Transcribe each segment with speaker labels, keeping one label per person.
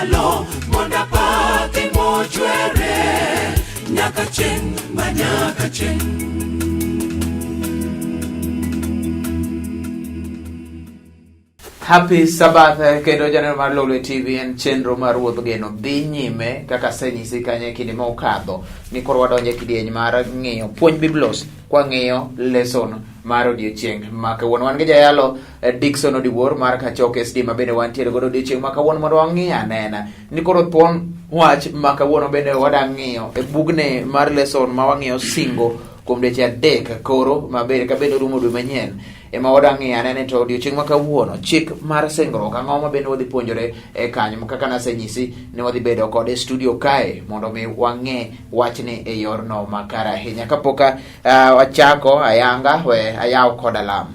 Speaker 1: malo mondo apaki mochwere nyaka chieng' ma nyaka chieng'.
Speaker 2: Happy Sabbath eh, kendo janeno mar Lolwe TV en chenro mar Ruodh Geno dhi nyime kaka asenyisi kanyo e kinde ma okadho ni koro wadonjo e kidieny mar ng'iyo puonj Biblos kwa ng'iyo lesson mar odiechieng' ma kawuono. Wan gi jayalo Dickson Odiwuor mar Kachok SD ma bende wantiere godo odiechieng' ma kawuono mondo wang'i anena ni koro thuon wach ma kawuono bende wada ng'iyo e bugne mar lesson ma wang'iyo singo kuom dweche adek koro ma bende ka bende orumo dwe manyien ema wada ng'iyo anene to odiechieng' ma kawuono chik mar singruok ang'o ma bende wadhi puonjore e kanyo kaka nasenyisi ni wadhi bedo kode e studio kae mondo mi wang'e wachni e yorno makare ahinya kapok wachako ayanga we ayaw kod alam.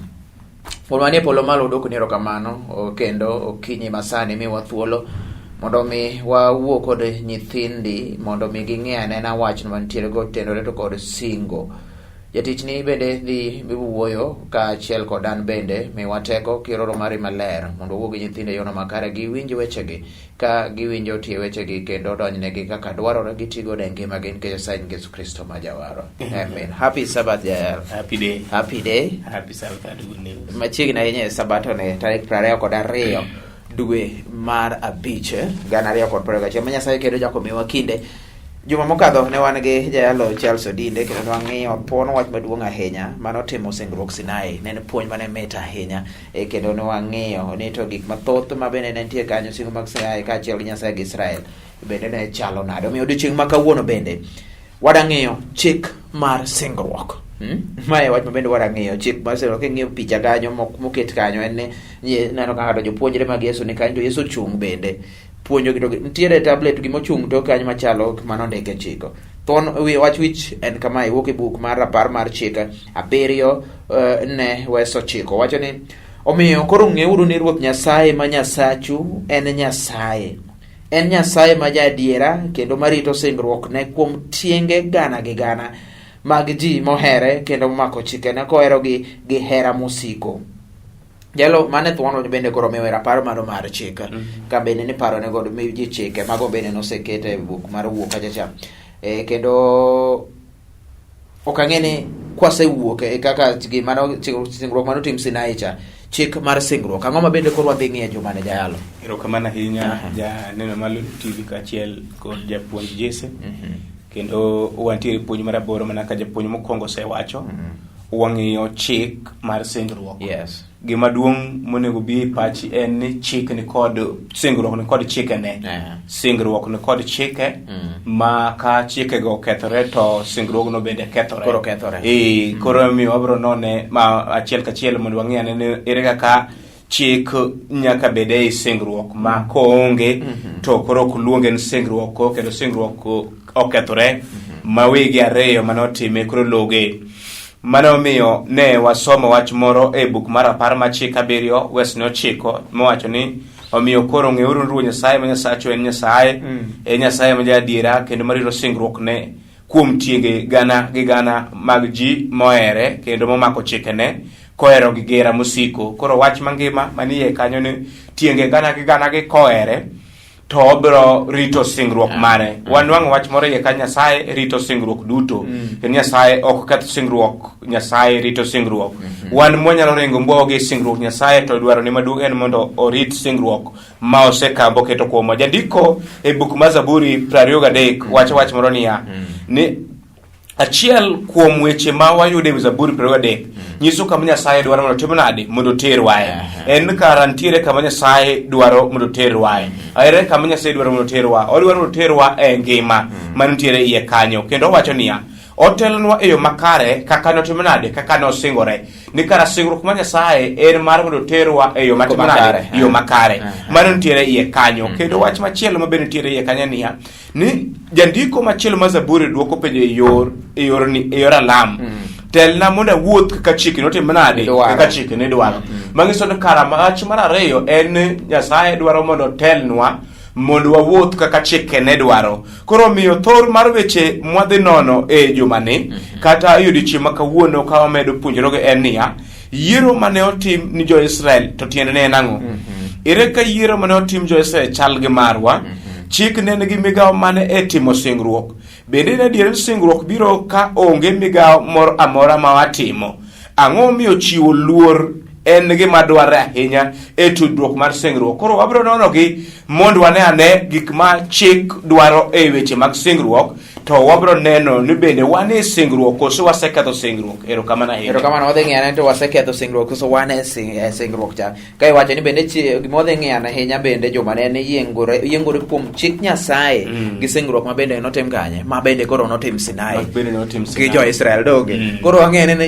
Speaker 2: Wuon manie polo malo dwokoni erokamano kendo okinyi masani miwa thuolo mondo mi wawuo kod nyithindi mondo mi ging'e anena wachno mantiere gotenore to kod singo. Jatichni bende dhi wuoyo kaachiel kod an bende miwa teko kiroro mari maler mondo owuo gi nyithindo e yono makare giwinj wechegi ka giwinjo tie wechegi kendo donjnegi kaka dwarore gitigo e ngimagi nikech Nyasaye nying Yesu Kristo ma jawaro. Amen. Happy Sabbath Jael.
Speaker 3: Happy day.
Speaker 2: Happy day.
Speaker 3: Happy Sabbath and good news.
Speaker 2: Machiegni ahinya e Sabato ne tarik 22 dwe mar abich 2021 ma Nyasaye kendo chako miwa kinde. Juma mokadho ne wan gi jayalo Charles Odinde kendo ne wang'iyo pon wach maduong' ahinya manotimo singruok Sinai. Ne en puonj mane mit ahinya e kendo ne wang'iyo ni to gik mathoth ma bende ne nitie kanyo singo mag Sinai kaachiel gi Nyasaye gi Israel bende ne chalo nade. Omiyo odiechieng' ma kawuono bende wadang'iyo chik mar singruok. Hmm? Mae wach ma bende wadang'iyo chik mar singruok. King'iyo picha kanyo moket kanyo en ni neno kaka jopuonjre mag Yesu ni kanyo to Yesu ochung' bende puonjogi to nitiere tablet gimochung' to kanyo machalo mano ondike chiko thon wi wach wich en kamae wuok e buk mar rapar mar chik abiriyo ne weso chiko wacho ni omiyo koro ng'euru ni Ruoth Nyasaye ma Nyasachu en Nyasaye en Nyasaye ma jaadiera kendo marito singruokne kuom tienge gana gi gana mag ji mohere kendo momako chikene koherogi gi hera mosiko. Jalo mane thuon bende koro miyo rapar mano mar chik mm -hmm. ka bende ni paro ne godo mi ji chike mago bende noseket e buk mar wuok kacha cha e, kendo ok ang'e ni kwasewuok e kaka gima no singruok mano tim Sinai cha chik mar singruok ang'o ma bende koro wadhi ng'iyo juma ne jayalo.
Speaker 3: Erokamano ahinya ja neno malo TV kaachiel kod japuonj Jesse. Mm -hmm. Kendo wantiere puonj mar aboro mana ka japuonj mokwongo osewacho. Mm -hmm. Wang'iyo chik mar singruok.
Speaker 2: Yes.
Speaker 3: Gima duong' monego bi e pachi en ni chik ni kod singruok ni kod chikene.
Speaker 2: Yeah.
Speaker 3: Singruok ni kod chike ma ka chikego okethore to singruogno bende kethore.
Speaker 2: Koro kethore.
Speaker 3: Eh, koro omiyo wabiro none ma achiel kachiel mondo wang'i ane ni ere kaka chik nyaka bed ei singruok ma koonge to koro ok luonge ni singruok kendo singruok okethore ma wigi ariyo mane otime koro loge. Mano omiyo ne wasomo wach moro e buk mar apar ma chik abiriyo wes ne ochiko mowacho ni omiyo koro ng'euru ni Ruoth Nyasaye ma Nyasachu en Nyasaye en Nyasaye ma jaadiera kendo marito singruokne kuom tienge gana gi gana mag ji mohere kendo momako chikene kohero gi gera mosiko. Koro wach mangima manie kanyo ni tienge gana gi gana gi kohere to obiro rito singruok mare. Wanwang'o wach moro iye ka Nyasaye rito singruok duto. Kendo Nyasaye ok keth singruok, Nyasaye rito singruok. Wan mwanyalo ringo mbwaogi singruok Nyasaye to dwarone maduong' en mondo orit singruok ma osekawo moketo kuomwa. Jandiko e buk mar Zaburi 23 wacho wach moro niya ni achiel kuom weche ma wayudo e Zaburi 23 nyiso kama Nyasaye dwaro mondo otim nade mondo oterwae. En kara nitiere kama Nyasaye dwaro mondo oterwae. Ere kama Nyasaye dwaro mondo oterwa? Odwaro mondo oterwa e ngima ma nitiere iye kanyo. Kendo owacho niya, otelonwa e yo makare kaka notimo nade kaka nosingore. Ni kara singruok mar Nyasaye en mar mondo oterwa e yo matimo nade yo makare. Mano nitiere iye kanyo. Kendo wach machielo ma bende nitiere iye kanyo niya, ni jandiko machielo ma Zaburi dwoko penjo e yor e yor ni e yor alam. Telna mondo awuoth kaka chikni otim nade kaka chikni dwaro. Manyiso ni kara wach mar ariyo en ni Nyasaye dwaro mondo otelnwa mondo wawuoth kaka chikene dwaro. Koro omiyo thor mar weche mwadhi nono e jumani kata e odiechieng' ma kawuono ka wamedo puonjruoge en niya, yiero mane otim ni jo-Israel to tiende ne en ang'o? Ere ka yiero mane otim jo-Israel chal gi marwa? Chik ne nigi migawo mane e timo singruok? Bende en adier ni singruok biro ka onge migawo moro amora ma watimo? Ang'o momiyo chiwo luor en gima dwarre ahinya e tudruok mar singruok? Koro wabiro nonogi mondo wane ane gik ma chik dwaro e weche mag singruok, to wabiro neno ni bende wan e singruok koso waseketho singruok. Erokamano ahinya.
Speaker 2: Erokamano, wadhi ng'iyo ane to waseketho singruok koso wan e e singruok cha. Ka iwacho ni bende gima wadhi ng'iyo ahinya bende joma ne ni yiengore kuom chik Nyasaye gi singruok ma bende notim kanye, ma bende koro notim Sinai
Speaker 3: Ma bende notim
Speaker 2: gi
Speaker 3: Sinai.
Speaker 2: jo-Israel donge. Koro wang'e ni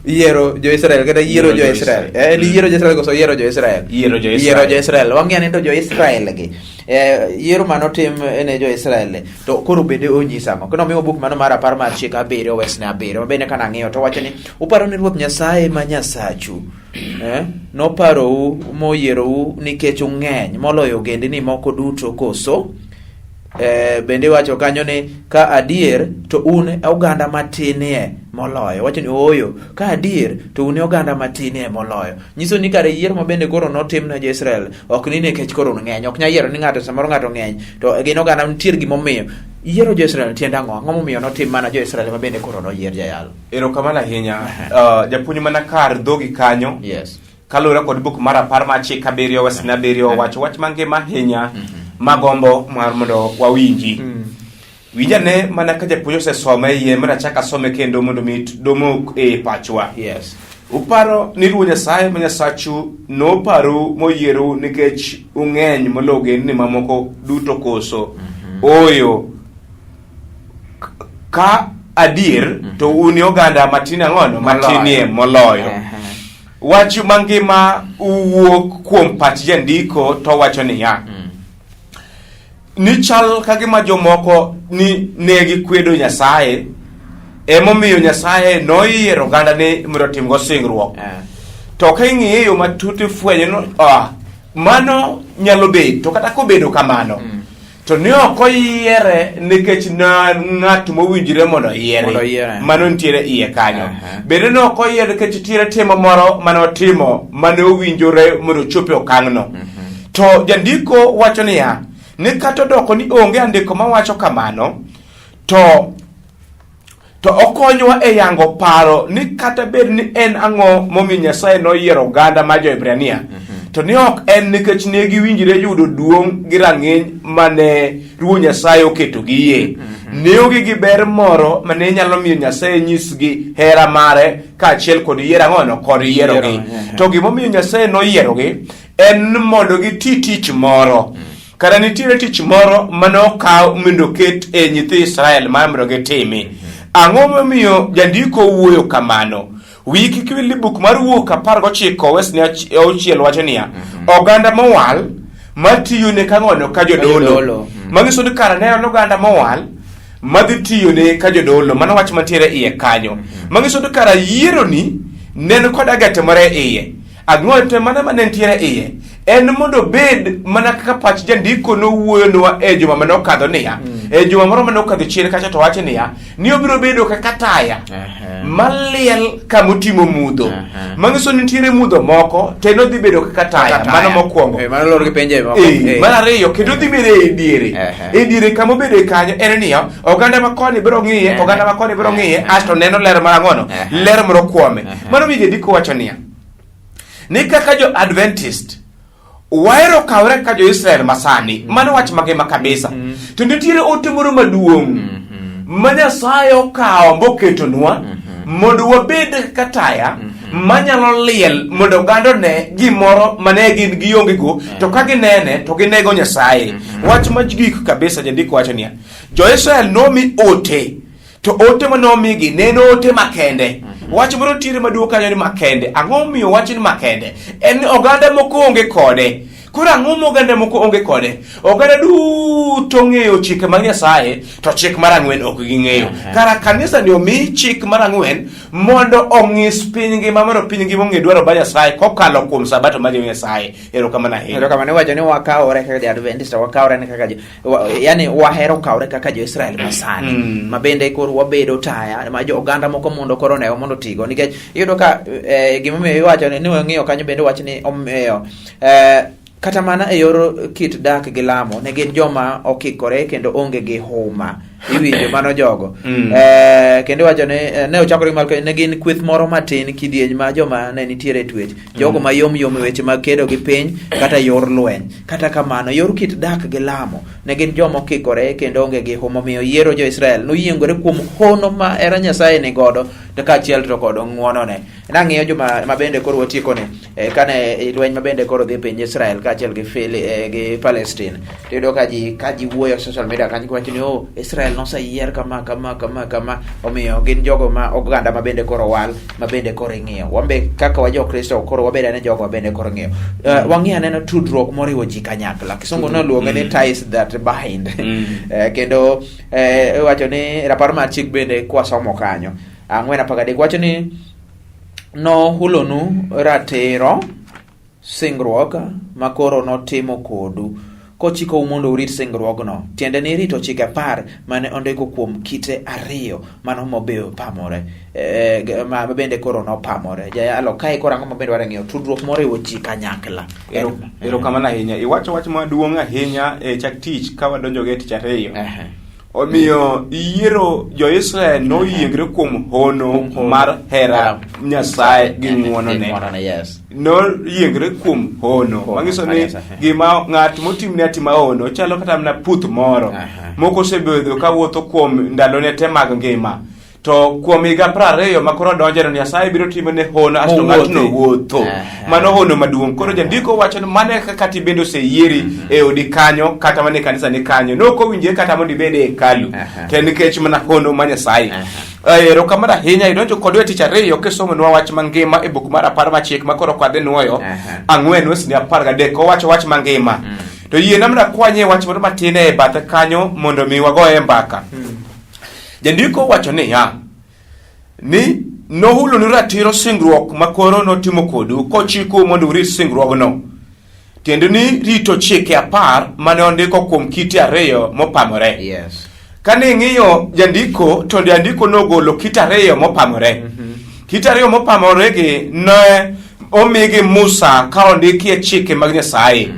Speaker 2: yiero jo-Israel kata yiero
Speaker 3: Yiero
Speaker 2: jo-Israel.
Speaker 3: jo-Israel.
Speaker 2: En yiero jo-Israel koso yiero jo-Israel?
Speaker 3: Yiero jo-Israel.
Speaker 2: Yiero jo-Israel. Wang'e ni to jo-Israel gi yiero manotim ne jo-Israel to koro bende onyisa ang'o? Kendo omiwa buk mano mar apar mar chik 7 wesne 7 ma bende kana ang'iyo to wacho ni uparo ni Ruoth Nyasaye ma Nyasachu noparou moyierou nikech ung'eny moloyo ogendini moko duto koso? Bende iwacho kanyo ni ka adier to un oganda matinie moloyo. Wacho ni ooyo, ka adier to un oganda matinie moloyo. Nyiso ni kare yiero ma bende koro notim ne jo-Israel ok ni nikech koro ng'eny. Ok nyal yiero ni ng'ato samoro ng'ato ng'eny to gin oganda nitie gimomiyo. Yiero jo-Israel tiende ang'o? Ang'o momiyo notim mana jo-Israel ma bende koro noyier jayalo?
Speaker 3: Erokamano ahinya. Japuonj mana kar dhogi kanyo.
Speaker 2: Yes.
Speaker 3: Kaluwore kod buk mar apar mar chik 7 wesne 7 wacho wach mangima ahinya magombo mar mondo wawinji. Winj ane mana ka japuonj osesome iye mondo achak asome kendo mondo mi domok e pachwa.
Speaker 2: Yes.
Speaker 3: Uparo ni Ruoth Nyasaye ma Nyasachu noparou moyierou nikech ung'eny moloyo ogendni mamoko duto koso? Ooyo. Ka adier to un e oganda matin ang'ono matinie moloyo. Wach mangima wuok kuom pach jandiko to wacho niya, ni chal ka gima jomoko ni ne gikwedo Nyasaye, emomiyo Nyasaye noyiero ogandane mondo otimgo singruok. To ka ing'iye e yo matut ifwenyo ni mano nyalo bet, to kata kobedo kamano, to ne ok oyiere nikech ne ng'at mowinjore mondo oyiere.
Speaker 2: Mondo oyiere.
Speaker 3: Mano nitiere iye kanyo. Bende ne ok oyiere nikech nitiere timo moro mane otimo mane owinjore mondo ochop e okang'no. To jandiko wacho niya, ni kata odoko ni onge andiko mawacho kamano, to okonywa e yango paro ni kata bed ni en ang'o momiyo Nyasaye noyiero oganda mar jo-Hibrania, to ne ok en nikech ne giwinjre yudo duong' gi rang'iny mane Ruoth Nyasaye oketogie. Ne onge gi ber moro mane nyalo miyo Nyasaye nyisgi hera mare kaachiel kod yiero ang'ono kod yierogi.
Speaker 2: Yiero,
Speaker 3: To gimomiyo Nyasaye noyierogi en ni mondo giti tich moro. Kara nitiere tich moro mane okaw mondo oket e nyithi Israel mar mondo gitimi. Ang'o momiyo jandiko wuoyo kamano? Wiyi kik wil ni buk mar Wuok 19 wesne 6 wacho niya, oganda mowal matiyone ka ng'ono ka jodolo.
Speaker 2: Jodolo.
Speaker 3: Manyiso ni kara ne en oganda mowal madhi tiyone ka jodolo. Mano wach mantiere iye kanyo. Manyiso ni kara yieroni ne en kod agete moro e iye. Ang'o te mana mane nitiere iye? En mondo obed mana kaka pach jandiko nowuoyonwa e juma mane okadho niya. E juma moro mane okadho chien kacha to wacho niya, ni obiro bedo kaka taya maliel kama otimo mudho. Manyiso ni nitiere mudho moko to en odhi bedo kaka taya.
Speaker 2: Kaka taya.
Speaker 3: Mano mokwongo.
Speaker 2: Mano luwore gi penje moko.
Speaker 3: Mar ariyo kendo odhi bedo e diere. E diere kama obede kanyo en niya, oganda ma koni biro ng'iye, oganda ma koni biro ng'iye, asto neno ler mar ang'ono? Ler moro kuome. Mano miyo jandiko wacho niya, ni kaka jo Adventist wahero kawre kaka jo Israel masani, mano wach mangima kabisa. To nitiere ote moro maduong' ma Nyasaye okawo moketonwa mondo wabed kaka taya manyalo liel mondo oganda one gimoro mane gin gionge go, to ka ginene to ginego Nyasaye. Wach ma gik kabisa jandiko wacho niya, jo-Israel nomi ote to ote mane omigi ne en ote makende. Wach moro nitiere maduong' kanyo ni makende. Ang'o momiyo wach ni makende? En ni oganda moko onge kode. Koro ang'o ma oganda moko onge kode? Oganda duto ong'eyo chike mag Nyasaye, to chik mar ang'wen ok ging'eyo. Kara kanisa ni omi chik mar ang'wen mondo ong'is piny ngima, mondo piny ngima ong'e dwaro mar Nyasaye kokalo kuom sabato mar Nyasaye. Erokamano ahinya.
Speaker 2: Erokamano iwacho ni wakawore kaka jo-Adventista, wakawore ni kaka jo, wa, yani wahero kawre kaka jo-Israel masani ma bende koro wabedo taya ma jo oganda moko mondo koro onewa mondo otigo nikech iyudo ka gimomiyo iwacho ni wang'iyo kanyo bende wach ni omiyo kata mana e yor kit dak gi lamo ne gin joma okikore kendo onge gi huma iwinjo mano jogo kendo iwacho ni ne ochakore gi Malko ne gin kweth moro matin kidieny ma joma ne nitiere e twech jogo ma yom yom e weche mag kedo gi piny kata yor lweny kata kamano yor kit dak gi lamo ne gin joma okikore kendo onge gi huma omiyo yiero jo-Israel noyiengore kuom hono ma hera Nyasaye ni godo to kaachiel to kod ng'wonone. Nang'iyo joma ma bende koro watieko ni kane lweny ma bende koro dhi e piny Israel kaachiel gi Fili, gi Palestine to iyudo ka ji ka ji wuoyo e social media kanyo giwacho ni oh Israel noseyier kama kama kama kama omiyo gin jogo ma oganda ma bende koro wal ma bende koro ing'iyo wambe kaka wa jokristo koro wabed ane jogo ma bende koro ing'iyo wang'i aneno tudruok moriwo ji kanyakla kisungu noluonge ni ties that bind kendo iwacho ni rapar mar chik bende kwasomo kanyo 4:13 wacho ni nohulonu ratiro singruok ma koro notimo kodu kochikou mondo urit singruogno tiende ni rito chike apar mane ondiko kuom kite ariyo mano mobeyo pamore ma bende koro nopamore jayalo kae koro ang'o ma bende ware ng'iyo tudruok moriwo ji kanyakla
Speaker 3: Erokamano ahinya. Iwacho wach maduong' ahinya e chak tich ka wadonjo e tich ariyo. Omiyo yiero jo-Israel noyiengre kuom hono mar hera Nyasaye gi ng'wonone.
Speaker 2: Yes.
Speaker 3: Noyiengre kuom hono. Manyiso ni gima ng'at motimne atima hono chalo kata mana puth moro. Moko osebedo ka wuotho kuom ndalone te mag ngima. To kuom higa 20 ma koro donjeno Nyasaye biro timone hono asto ng'atno wuotho. Mano hono maduong'. Koro jandiko wacho ni mano e kaka ti bende oseyieri e odi kanyo kata mana e kanisa ni kanyo. Ne ok owinjore kata mondo ibed e hekalu. To en nikech mana hono ma Nyasaye. Erokamano ahinya idonjo kodwa e tich ariyo kisomonwa wach mangima e buk mar apar machik ma koro kwadhi nwoyo 4:13 owacho wach mangima. To yiena mana akwanye wach moro matin e bathe kanyo mondo mi wagoye mbaka. Jandiko wacho niya, ni nohulonu ratiro singruok ma koro notimo kodu kochikou mondo urit singruogno. Tiende ni rito chike apar mane ondiko kuom kite ariyo mopamore.
Speaker 2: Yes.
Speaker 3: Kane ing'iyo jandiko to jandiko nogolo kite ariyo mopamore. Kite ariyo mopamore gi ne omigi Musa ka ondikie chike mag Nyasaye.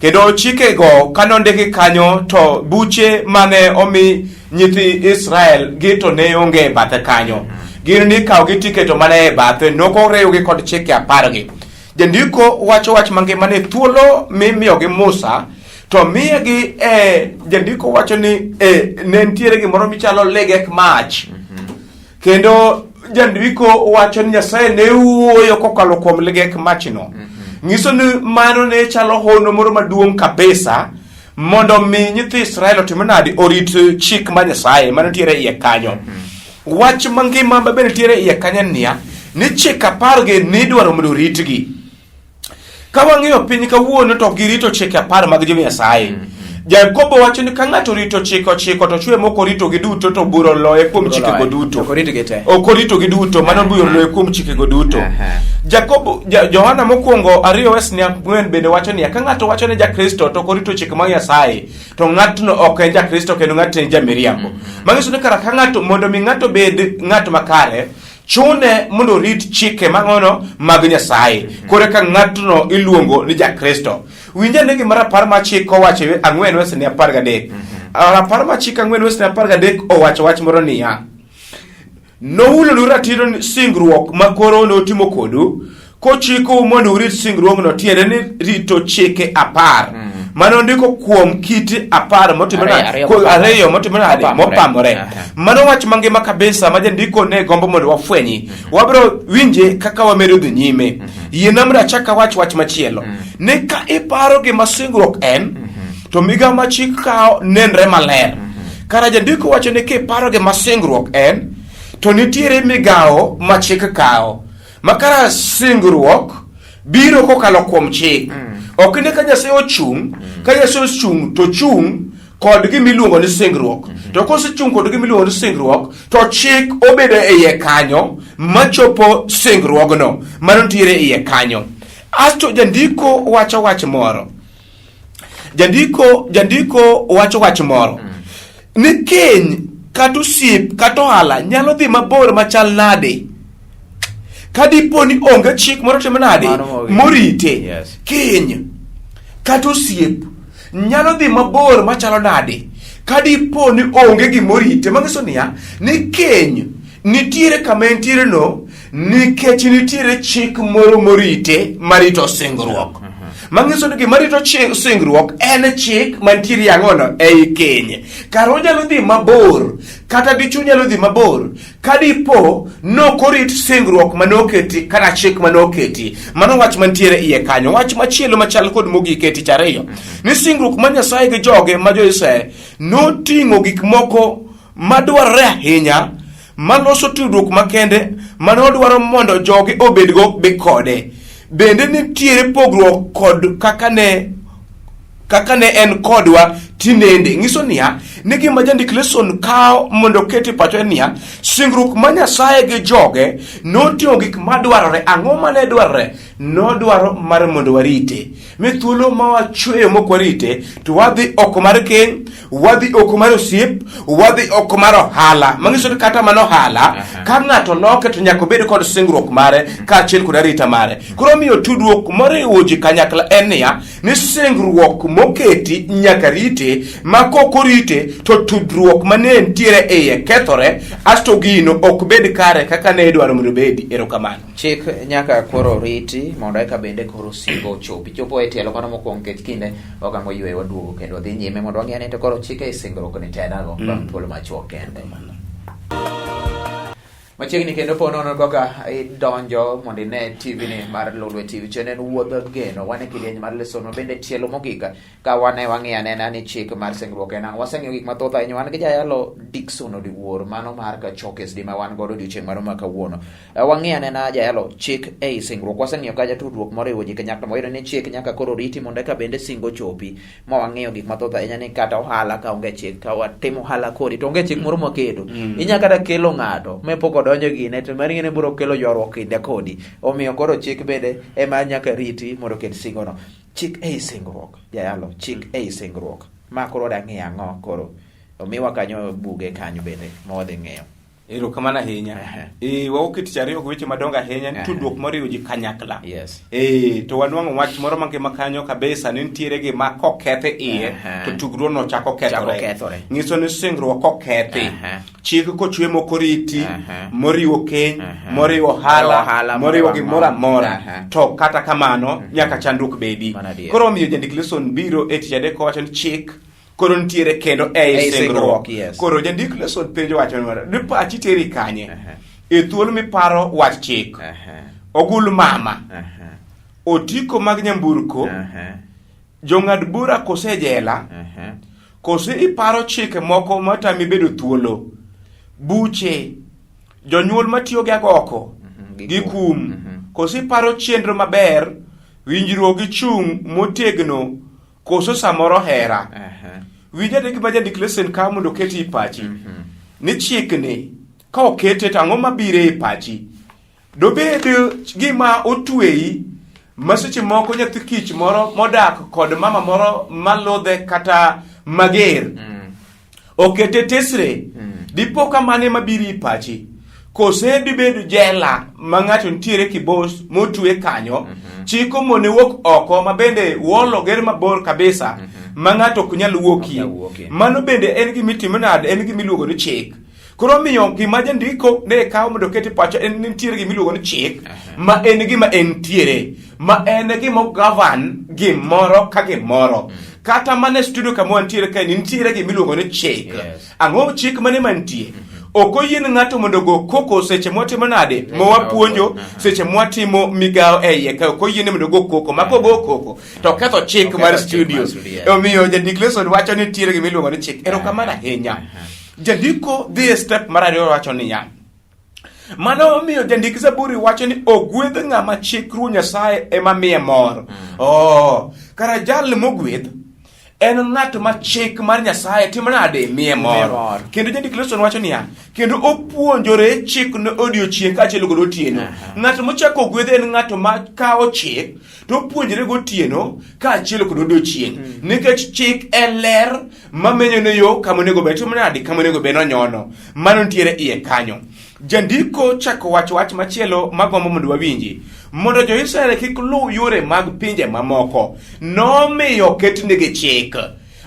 Speaker 3: Kendo chikego kane ondiki kanyo to buche mane omi nyithi Israel gi to ne onge e bathe kanyo. Gin nikawogi tiketo mana e bathe, nokoriwgi kod chike apargi. Jandiko wacho wach mangima ni thuolo mimiyogi Musa to miyegi e jandiko wacho ni e, ne nitiere gimoro michalo ligek mach. Kendo jandiko wacho ni Nyasaye ne wuoyo kokalo kuom ligek machno. Nyiso ni mano ne chalo hono moro maduong' kabisa mondo mi nyithi Israel otim nadi orit chik mar Nyasaye mane nitiere iye kanyo. Wach mangima ma bende nitiere iye kanyo en niya, ni chik apar gi nidwaro mondo oritgi. Ka wang'iyo piny kawuono to ok girito chike apar mag jo Nyasaye. Jakobo wacho ni ka ng'ato orito chike ochiko to chwe mok oritogi duto to bura oloye kuom chikego duto.
Speaker 2: Ok oritogi te.
Speaker 3: Ok oritogi duto, mano bura oloye kuom chikego duto. Jakobo, Johana mokwongo 2 wes ni 4 bende wacho niya, ka ng'ato wacho ni Jakristo to ok orito chike mag Nyasaye, to ng'atno ok en Jakristo kendo ng'atno en jamiriambo. Manyiso ni kara ka ng'ato mondo mi ng'ato bed ng'at makare, chune mondo orit chike mang'ono mag Nyasaye. Koro ka ng'atno iluongo ni Jakristo. Winj ane gima rapar mar chik owacho e 4 wes ni 13. Rapar mar chik 4 wes ni 13 owacho wach moro niya, nohulonu ratiro ni singruok ma koro notimo kodu kochikou mondo urit singruogno, tiende ni rito chike 10 mane ondiko kuom kite 10 motimo
Speaker 2: Ariyo,
Speaker 3: nade?
Speaker 2: ariyo
Speaker 3: Ko-
Speaker 2: mopamore.
Speaker 3: ariyo motimo nade?
Speaker 2: Mopamore.
Speaker 3: Mopamore. Mano wach mangima kabisa ma jandiko ne gombo mondo wafwenyi. Wabiro winje kaka wamedo dhi nyime. Yiena mondo achak awach wach machielo. Ni ka iparo gima singruok en, to migawo ma chik kawo nenre maler. Kara jandiko wacho ni kiparo gima singruok en, to nitiere migawo ma chik kawo. Ma kara singruok biro kokalo kuom chik. Ok ni ka Nyasaye ochung', ka Nyasaye ochung' to chung' kod gima iluongo ni singruok. To kosechung' kod gima iluongo ni singruok, to chik obedo e iye kanyo machopo singruogno mano nitiere e iye kanyo. Asto jandiko wacho wach moro. Jandiko wacho wach moro. Ni keny kata osiep kata ohala nyalo dhi mabor machal nade ka dipo ni onge chik moro timo nade
Speaker 2: Mano morite.
Speaker 3: morite
Speaker 2: Yes.
Speaker 3: keny kata osiep nyalo dhi mabor machalo nade ka dipo ni onge gimorite manyiso niya ni keny nitiere kama entiere no nikech nitiere chik moro morite marito singruok manyiso ni gima rito singruok en chik mantiere ang'ono ei keny kar onyalo dhi mabor kata dichuo nyalo dhi mabor ka dipo nokorit singruok mane oketi kata chik mane oketi. Mano wach mantiere iye kanyo. Wach machielo machal kod mogik e tich ariyo ni singruok ma Nyasaye gi joge ma jo-Israel noting'o gik moko madwarore ahinya maloso tudruok makende mane odwaro mondo joge obedgo be kode. Bende nitiere pogruok kod kaka ne en kodwa tinende. Nyiso niya, ni gima jandik leson kawo mondo oket e pacho en niya, singruok ma Nyasaye gi joge noting'o gik madwarore. Ang'o mane dwarore? Nodwaro mar mondo warite. Mi thuolo ma wachweyo mok warite, to wadhi oko mar keny, wadhi oko mar osiep, wadhi oko mar ohala. Manyiso ni kata mana ohala, ka ng'ato loke to nyaka obed kod singruok mare kaachiel kod arita mare. Koro omiyo tudruok moriwo ji kanyakla en niya, ni singruok moketi nyaka rite, ma kok orite to tudruok mane nitiere e iye kethore, asto gino ok bed kare kaka ne idwaro mondo obedi. Erokamano.
Speaker 2: Chik nyaka koro riti mondo eka bende koro singo ochopi. Chopo e tielo mano mokwongo nikech kinde wagango yweyo waduogo kendo wadhi nyime mondo wang'e ni to koro chik e singruok ni tenago bang' thuolo machuok kende. Machiegni kendo po nono kaka idonjo mondo ine TV ni mar Lolwe TV. Chien en wuodh geno. Wan e kidieny mar leson ma bende tielo mogik ka wane wang'iyo anena ni chik mar singruok en ang'o. Waseng'iyo gik mathoth ahinya. Wan gi jayalo Dickson Odiwuor mano mar Kachokes di ma wan godo odiochieng' mano ma kawuono. Wang'iyo anena jayalo chik ei singruok. Waseng'iyo kacha tudruok moriwo ji kanyakla mwayudo ni chik nyaka koro riti mondo eka bende singo chopi. Ma wang'iyo gik mathoth ahinya ni kata ohala ka onge chik, ka watimo ohala kodi to onge chik moro mwaketo. Inya kata kelo ng'ato ma pok odonjo gine to mano ing'e ni biro kelo ywaruok kinde kodi. Omiyo koro chik bende ema nyaka riti mondo oket singono. Chik ei singruok, jayalo, chik ei singruok. Ma koro wadwa ng'iyo ang'o koro? Omiwa kanyo buge kanyo bende ma wadhi ng'iyo.
Speaker 3: Erokamano ahinya. Wawuok e tich ariyo gi weche madongo ahinya ni tudruok moriwo ji kanyakla.
Speaker 2: Yes.
Speaker 3: To wanwang'o wach moro mangima kanyo kabisa ni nitiere gima koketh e iye to tudruokno chako
Speaker 2: Chako
Speaker 3: kethore.
Speaker 2: kethore.
Speaker 3: Nyiso ni singruok kokethi, chik kochwe mokoriti, moriwo keny, moriwo ohala,
Speaker 2: Ohala,
Speaker 3: moriwo
Speaker 2: moriwo
Speaker 3: gimoro amora, to kata kamano nyaka chandruok bedi.
Speaker 2: Mano adier.
Speaker 3: Koro omiyo jandik leson biro e tich adek kowacho ni chik koro nitiere kendo ei
Speaker 2: Ei
Speaker 3: singruok.
Speaker 2: singruok, yes.
Speaker 3: Koro jandik leson penjo wacho ni ni pachi teri kanye? E thuolo miparo wach chik. Ogul mama. Otiko mag nyamburko. Jong'ad bura kose e jela. Kose iparo chike moko matami bedo thuolo. Buche. Jonyuol matiyo gi agoko
Speaker 2: Gi
Speaker 3: gi
Speaker 2: kum.
Speaker 3: kum. Kose iparo chenro maber, winjruok gi chung' motegno koso samoro hera. Winj ane gima jandik lesen kawo mondo oketi e pachi. Ni chikni ka okete to ang'o mabiro e pachi? Dobed gima otweyi ma seche moko nyathi kich moro modak kod mama moro maludhe kata mager okete tesre dipo ka mane mabiro e pachi kose dibed jela ma ng'ato nitiere kibos motwe kanyo chik omone wuok oko ma bende wall oger mabor kabisa ma ng'ato ok nyal wuokie
Speaker 2: Ok nyal wuokie.
Speaker 3: mano bende en gima itimo nade en gima iluongo ni chik koro omiyo gima jandiko ne kawo mondo oket e pacha en ni nitiere gima iluongo ni chik ma en gima entiere ma en gima govern gimoro ka gimoro kata mana e studio kama wantiere kae ni nitiere gima iluongo ni chik Ang'o chik mane mantie? Ok oyien ng'ato mondo ogo koko seche mwatimo nade? Mwapuonjo seche mwatimo migawo e iye ka ok oyiene mondo ogo koko. Ma kogo koko to oketho chik
Speaker 2: Oketho
Speaker 3: mar
Speaker 2: chik
Speaker 3: studio.
Speaker 2: mar studio, yes.
Speaker 3: Omiyo jandik lesson wacho ni nitiere gima iluongo ni chik. Erokamano ahinya. Jandiko dhi e step mar ariyo wacho niya. Mano omiyo jandik Zaburi wacho ni ogwedh ng'ama chik Ruoth Nyasaye ema miye mor. Oh, kara jal mogwedh en ng'at ma chik mar Nyasaye timo nade miye mor.
Speaker 2: mor.
Speaker 3: Kendo jandik Leson wacho niya, kendo opuonjore chikno odiechieng' kaachiel kod otieno. Ng'at mochako ogwedh en ng'at ma kawo chik to opuonjre gotieno kaachiel kod odiechieng'. Nikech chik en ler mamenyone yo kama onego bed timo nade kama onego bed nonyono. Mano nitiere iye kanyo. Jandiko chako wacho wach machielo magombo mondo wawinji. Mondo jo-Israel kik luw yore mag pinje mamoko, nomiyo ketnegi chik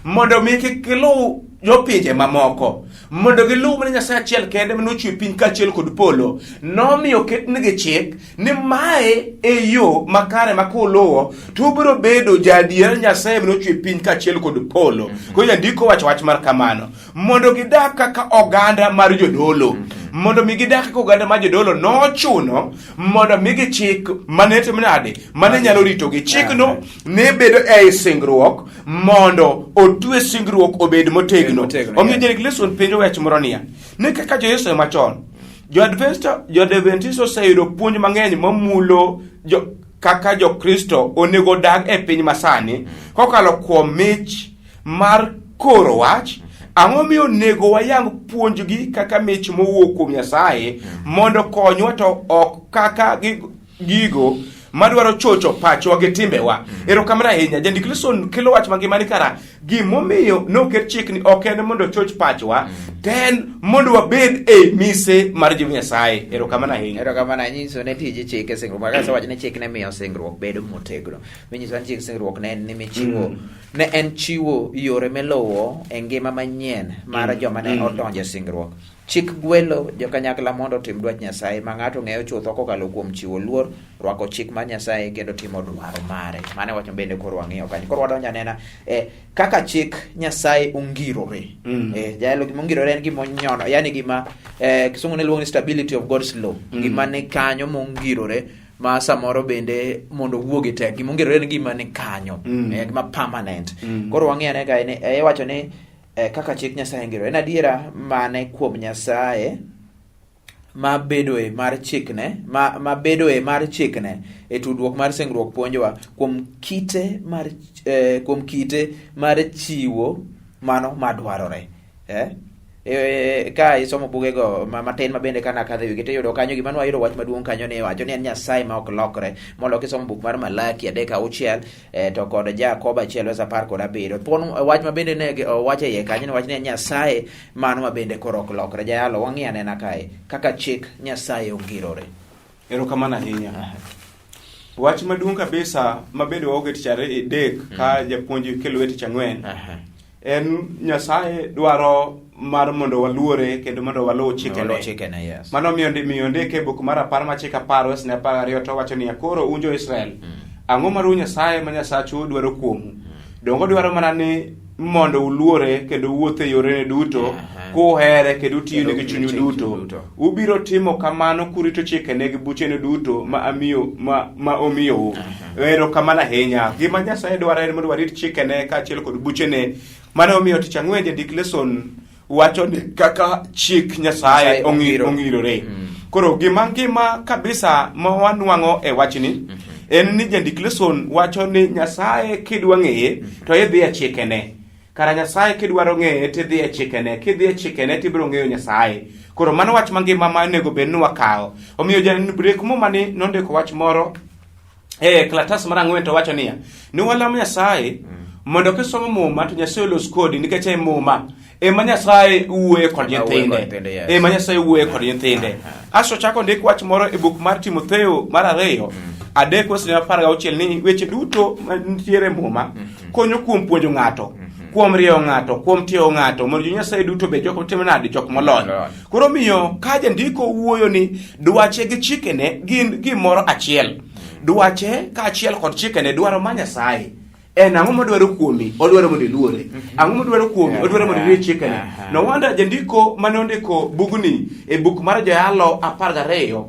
Speaker 3: mondo mi kik giluw jopinje mamoko, mondo giluw mana Nyasaye achiel kende mane ochwe piny kaachiel kod polo. Nomiyo ketnegi chik ni mae e yo makare ma kuluwo to ubiro bedo jaadiera Nyasaye mane ochwe piny kaachiel kod polo. Koro jandiko wacho wach mar kamano mondo gidak kaka oganda mar jodolo. Mondo mi gidak kaka oganda mar jodolo nochuno mondo migi chik mane timo nade mane nyalo ritogi. Chikno ne bedo ei singruok mondo otwe singruok obed motegno.
Speaker 2: Motegno,
Speaker 3: Omiyo
Speaker 2: yes.
Speaker 3: Jerry Gleason penjo wach moro niya, ni kaka jo-Yesu machon, jo-Adventista oseyudo puonj mang'eny mamulo jo, kaka Jokristo onego odag e piny masani kokalo kuom mich mar koro wach. Ang'o miyo onego wayang puonjgi kaka mich mowuok kuom Nyasaye mondo konywa to ok kaka gigo madwaro chocho pachwa gi timbewa. Erokamano ahinya. Jandik Leson kelo wach mangima ni kara gimomiyo noket chikni ok en mondo ochoch pachwa, to en mondo wabed e mise mar Jehova Nyasaye. Erokamano ahinya.
Speaker 2: Erokamano anyiso ne tij chik e singruok. Kaka asewacho ni chik ne miyo singruok bedo motegno. Minyiso ni chik singruok ne en ni michiwo ne en chiwo yore miluwo e ngima manyien mar joma ne odonjo e singruok. Chik gwelo jokanyakla mondo otim dwach Nyasaye ma ng'ato ng'eyo chutho kokalo kuom chiwo luor, rwako chik mar Nyasaye kendo timo dwaro mare. Mano e wach bende koro wang'iyo kanyo. Koro wadonjo anena e kaka chik Nyasaye ongirore. Jaelo gima ongirore en gima onyono, yani gima kisungu ne luongo ni stability of God's law. Gima ni kanyo mongirore ma samoro bende mondo owuogi tek. Gima ongirore en gima ni kanyo, gima permanent. Koro wang'iyo ane kae ni iwacho ni kaka chik Nyasaye ngiro. En adiera mane kuom Nyasaye ma bedoe mar chikne, ma bedoe mar chikne e tudruok mar singruok puonjowa kuom kite mar kuom kite mar chiwo mano madwarore. Ka isomo bugego matin ma bende kana kadho e wigi tiyudo kanyo gima nwayudo wach maduong' kanyo ni iwacho ni en Nyasaye ma ok lokre. Molo kisomo buk mar Malaki 3:6 to kod Jakobo 1:17. Thuon wach ma bende ne owacho e iye kanyo ni wach ni en Nyasaye mano ma bende koro ok lokre. Jayalo wang'i anena kae kaka chik Nyasaye ongirore.
Speaker 3: Erokamano ahinya. Wach maduong' kabisa ma bende waoge tich adek ka japuonj kelo e tich ang'wen en Nyasaye dwaro mar mondo waluore kendo mondo waluw chikene.
Speaker 2: Waluw chikene, yes.
Speaker 3: Mano miyo ndike e buk mar 10 ma chik 10 wesne 12 to wacho niya, koro un jo-Israel, ang'o ma Ruoth Nyasaye ma Nyasachu dwaro kuomu? Donge odwaro mana ni mondo uluore kendo uwuoth e yorene duto, kuhere kendo utiyone gi chunyu duto. Ubiro timo kamano kurito chikene gi buchene duto ma amiyo ma omiyou. Erokamano ahinya. Gima Nyasaye dwaro en mondo warit chikene kaachiel kod buchene. Mano omiyo tich ang'wen jandik Leson wacho ni kaka chik Nyasaye ongirore. Koro gima ngima kabisa ma wanwang'o e wachni en ni jandik Leson wacho ni Nyasaye kidwa ng'eye to idhi e chikene. Kara Nyasaye kidwaro ng'eye tidhi e chikene, kidhi e chikene tibiro ng'eyo Nyasaye. Koro mano wach mangima ma onego bed ni wakawo. Omiyo jandik Muma ni nondiko wach moro e klatas mar 4 to wacho niya, ni walamo Nyasaye mondo kisomo Muma to Nyasaye olos kodi nikech e Muma ema Nyasaye wuoye kod nyithinde. Ema Nyasaye wuoye kod nyithinde. Aso chako ndik wach moro e buk mar Timotheo mar 2 3:16 ni weche duto mantiere Muma konyo kuom puonjo ng'ato, kuom rieyo ng'ato, kuom tiego ng'ato, mondo jo Nyasaye duto obed jok matimo nade, jok molony. Koro miyo ka jandiko wuoyo ni dwache gi chikene gin gimoro achiel. Dwache kaachiel kod chikene dwaro ma Nyasaye. En ang'o modwaro kuomi? Odwaro mondo iluore. Ang'o modwaro kuomi? Odwaro mondo irit chikene. No wonder jandiko mane ondiko bugni e buk mar Joyalo 12,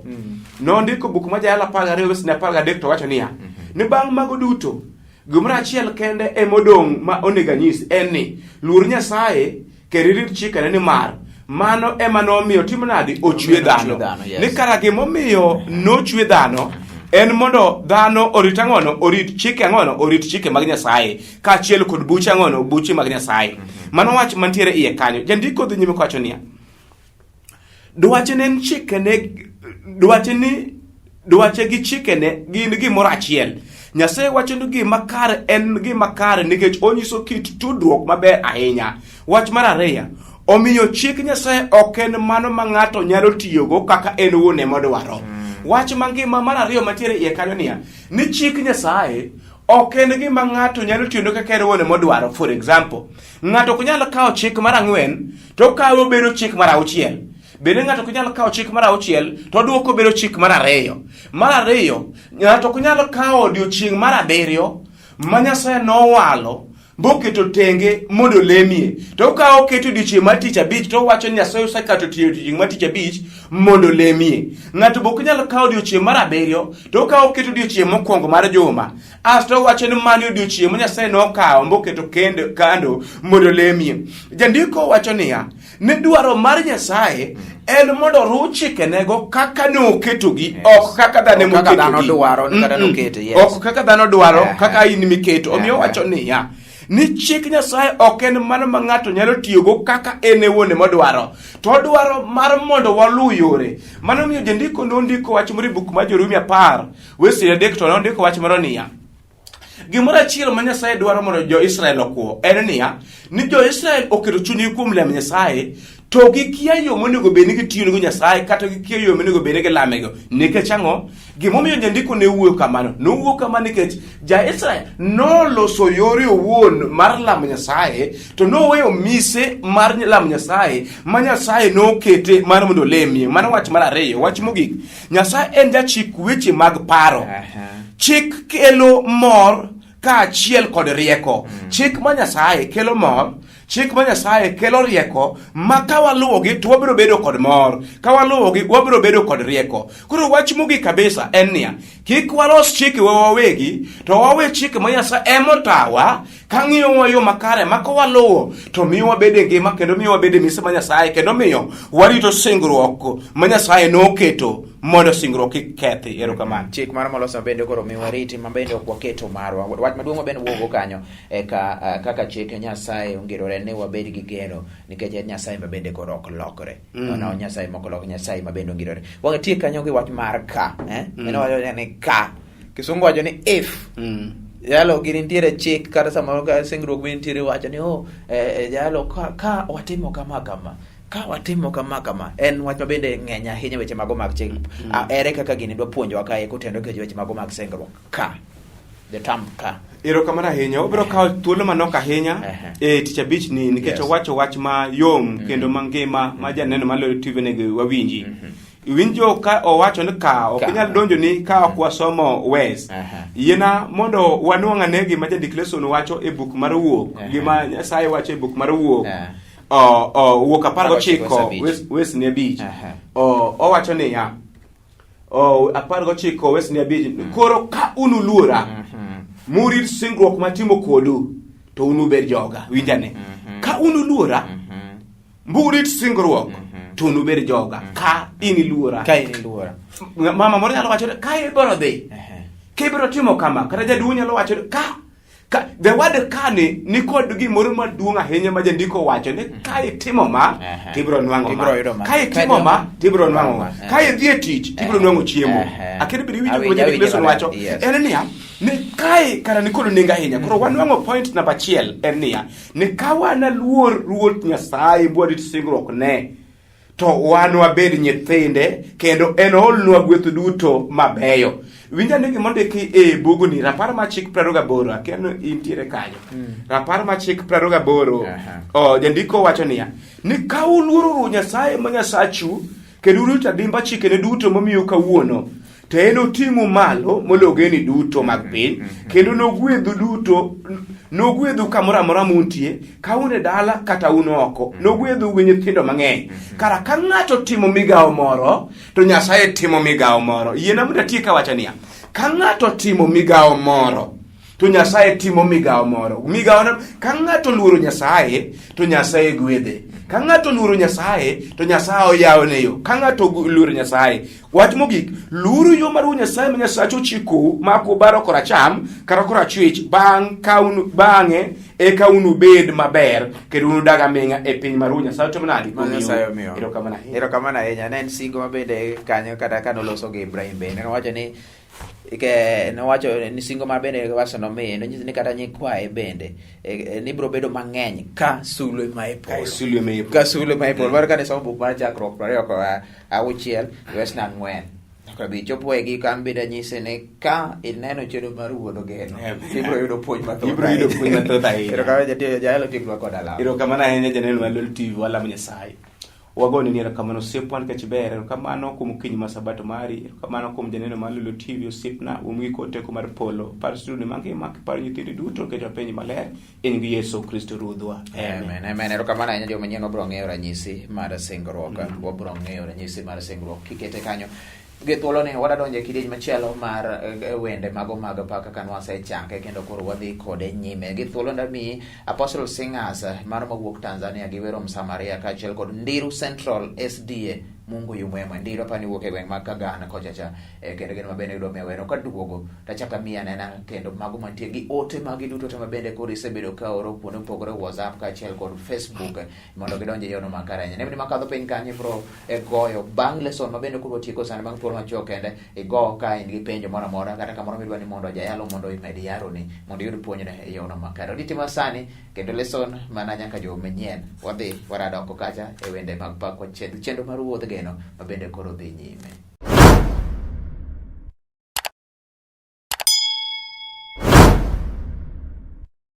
Speaker 3: nondiko buk mar Joyalo 12 wesne 13 to wacho niya, ni bang' mago duto, gimoro achiel kende emodong' ma onego anyis en ni luor Nyasaye kendo irit chikene nimar Mano ema nomiyo tim nadi ochwe dhano.
Speaker 2: Yes.
Speaker 3: Ni kara gimomiyo nochwe dhano en mondo dhano orit ang'ono, orit chike ang'ono, orit chike mag Nyasaye kaachiel kod buche ang'ono, buche mag Nyasaye. Mano wach mantiere iye kanyo. Jandiko dhi nyime kowacho niya, dwache ne en chikene, dwache ni dwache gi chikene gin gimoro achiel. Nyasaye wacho ni gima kare en gima kare nikech onyiso kit tudruok maber ahinya. Wach mar ariyo, omiyo chik Nyasaye ok en mano ma ng'ato nyalo tiyogo kaka en owuon ema odwaro. Wach mangima mar ariyo mantiere iye kanyo niya, ni chik Nyasaye ok en gima ng'ato nyalo tiyogo kaka en owuon ema odwaro. For example, ng'ato ok nyal kawo chik mar ang'wen to okawe obedo chik mar auchiel. Bende ng'ato ok nyal kawo chik mar auchiel to oduoko obedo chik mar ariyo. Mar ariyo, ng'ato ok nyal kawo odiechieng' mar abiriyo ma Nyasaye nowalo boketo tenge mondo olemie. To ka oketo odiechieng' mar tich abich to owacho ni Nyasaye osekato tiyo odiechieng' mar tich abich mondo olemie. Ng'ato be ok nyal kawo odiechieng' mar abiriyo to ka oketo odiechieng' mokwongo mar juma asto owacho ni mano odiechieng' ma Nyasaye nokawo moketo kendo kando mondo olemie. Jandiko wacho niya, ni dwaro mar Nyasaye en mondo oruw chikenego kaka noketogi, ok kaka dhano
Speaker 2: Ok kaka dhano
Speaker 3: emoketogi.
Speaker 2: dwaro ni kata
Speaker 3: Mm-mm.
Speaker 2: nokete, yes.
Speaker 3: Ok kaka dhano dwaro,
Speaker 2: Aha.
Speaker 3: kaka in miketo. Omiyo
Speaker 2: Aha.
Speaker 3: owacho niya, ni chik Nyasaye ok en mano ma ng'ato nyalo tiyogo kaka en e wuon emodwaro, to odwaro mar mondo waluw yore. Mano miyo jandiko nondiko wach moro e buk mar Jorumi 10, weche 3 to nondiko wach moro niya, Gimoro achiel ma Nyasaye dwaro mondo jo-Israel okwo en niya, ni jo-Israel oketo chunygi kuom lemo Nyasaye to gikia yo monego bed ni gitiyonego Nyasaye kata gikia yo monego bed ni gilamego. Nikech ang'o? Gimomiyo jandiko ne wuoyo kamano, nowuoyo kamano nikech ja-Israel noloso yore owuon mar lamo Nyasaye to noweyo mise mar lamo Nyasaye ma Nyasaye nokete mar mondo olemie. Mano wach mar ariyo. Wach mogik, Nyasaye en jachik weche mag paro. Chik kelo mor kaachiel kod rieko. Chik ma Nyasaye kelo mor, chik ma Nyasaye kelo rieko, ma ka waluwogi to wabiro bedo kod mor, ka waluwogi wabiro bedo kod rieko. Koro wach mogik kabisa en niya, kik walos chikewa wawegi, to wawe chike ma Nyasaye emotawa ka ng'iyowa yo makare ma ka waluwo to miyo wabedo e ngima kendo miyo wabedo e mise ma Nyasaye kendo miyo warito singruok ma Nyasaye noketo mondo singruok kik kethi. Erokamano.
Speaker 2: Chik mar moloso bende koro miwa riti ma bende ok waketo marwa. Wach maduong' ma bende wuogo kanyo e ka kaka chik Nyasaye ongirore ni wabed gi geno nikech en Nyasaye ma bende koro ok lokre. No, Nyasaye mok lokre, Nyasaye ma bende ongirore. Watiek kanyo gi wach mar ka, eh? En wacho ni ka. Kisungu wacho ni if. Jalo gini nitiere chik kata samoro ka singruok be nitiere wacho ni oh, jalo ka watimo kama kama ka watimo kama kama en wach ma bende ng'eny ahinya weche mago mag chik. Ere kaka gini dwa puonjowa kae kotenore kod weche mago mag singruok ka the term ka.
Speaker 3: Erokamano ahinya. Wabiro kawo thuolo manok ahinya e tich abich ni nikech owacho wach mayom kendo mangima ma janeno maloyo TV onego wawinji. Iwinjo ka owacho ni ka ok inyal donjo ni ka ok wasomo wes. Yiena mondo wanwang' ane gima jandik lesson wacho e buk mar Wuok, gima Nyasaye wacho e buk mar Wuok. Wuok 19 wes ni 5. Owacho niya, 19 wes ni 5. Koro ka unuluora, murit singruok matimo kodu, to unubed joga. Winjane. Ka unuluora, murit singruok, to unubed joga. Ka in iluora.
Speaker 2: Ka in iluora.
Speaker 3: Mama moro nyalo wacho ni, ka ibiro dhi, ka ibiro timo kama, kata jaduong' nyalo wacho ni, ka the word ka ni nikod gimoro maduong' ahinya ma jandiko wacho ni ka itimo ma, to ibiro nwang'o ma. Ka itimo ma, to ibiro nwang'o ma. Ka idhi e tich, to ibiro nwang'o chiemo. Akia ni bende iwinjo gima jandik lesson wacho? En niya, ni kae kara nikod nengo ahinya. Koro wanwang'o point namba 1 en niya, ni ka wanaluor Ruoth Nyasaye bwarit singruok ne, to wan wabed nyithinde kendo en oolnwa gweth duto mabeyo. Winj ane gima ondiki e bugni, Rapar mar Chik 28, akia ni intiere kanyo. Rapar mar Chik 28, jandiko wacho niya, ni ka uluoro Ruoth Nyasaye ma Nyasachu, kendo urito adimba chikene duto momiyu kawuono, to en oting'u malo moloyo ogendini duto mag piny, kendo nogwedhu duto, nogwedhu kamoro amora muntie, ka un e dala kata un oko, nogwedhu gi nyithindo mang'eny. Kara ka ng'ato timo migawo moro, to Nyasaye timo migawo moro. Yiena mondo atiek kawacho niya, ka ng'ato timo migawo moro, to Nyasaye timo migawo moro. Migawo no, ka ng'ato oluoro Nyasaye, to Nyasaye gwedhe. Ka ng'ato oluoro Nyasaye to Nyasaye oyawone yo. Ka ng'ato oluoro Nyasaye, wach mogik, luuru yo mar Ruoth Nyasaye ma Nyasachu ochikou ma ok ubaro koracham kata korachwich, bang' ka un bang'e eka unubed maber kendo unudag aming'a e piny ma Ruoth Nyasaye otimo nadi?
Speaker 2: Ma Nyasaye omiyo.
Speaker 3: Erokamano ahinya.
Speaker 2: Erokamano ahinya. Ne en singo ma bende kanyo kata ka noloso gi Ibrahim bende nowacho ni ke nowacho ni singo mar bende waso nomiye nonyiso ni kata nyikwaye bende ni biro bedo mang'eny ka sulwe ma e polo.
Speaker 3: Ka sulwe ma e polo.
Speaker 2: Ka sulwe ma e polo. Mar kane somo buk mar Chakruok 26 wes 4 nyaka bi chopo e giko an bende anyise ni ka ineno chenro mar wuon Ogeno ibiro yudo puonj mathoth.
Speaker 3: Ibiro yudo puonj mathoth ahinya.
Speaker 2: Erokamano jatiyo jaelo tieknwa kod alama.
Speaker 3: Erokamano ahinya janeno mar Lol TV walamo Nyasaye. Wagoni ni erokamano osiepwa nikech ber, erokamano kuom okinyi ma sabato mari, erokamano kuom janeno mar Lolo TV osiepna, umgi kod teko mar polo. Par studio mangima, kiparo nyithindi duto nikech wapenji maler, in gi Yesu Kristo Ruodhwa.
Speaker 2: Amen. Amen. Erokamano ahinya joma nyien wabiro ng'eyo ranyisi mar singruok. Wabiro ng'eyo ranyisi mar singruok kikete kanyo. Gi thuoloni wadadonjo e kidieny machielo mar wende mago mag pak kaka nwasechake kendo koro wadhi kode nyime. Gi thuolo ndamiyi Apostle Singers mano mawuok Tanzania gi wero Msamaria kaachiel kod Ndiru Central SDA Mungu yu mwema. Ndiru apani wuok e gweng' mag Kagana kocha cha kendo gin mabende yudo miyo wero kaduogo tachako amiyi anena kendo mago mantie gi ote magi duto te mabende koro isebedo ka oro kuonde mopogore WhatsApp kaachiel kod Facebook mondo gidonj e yono makare ahinya. Nembni makadho piny kanyo ibro goyo bang' lesson ma bende koro watieko sani bang' thuolo machuok kende igo ka in gi penjo moro amora kata kamoro midwa ni mondo jayalo mondo imed yaroni mondo iyud puonjno e yono makare. Odiechieng' ma sani kendo lesson mana nyaka juma manyien wadhi warado oko kacha e wende mag pak chenro mar wuodh geno ma bende koro dhi nyime.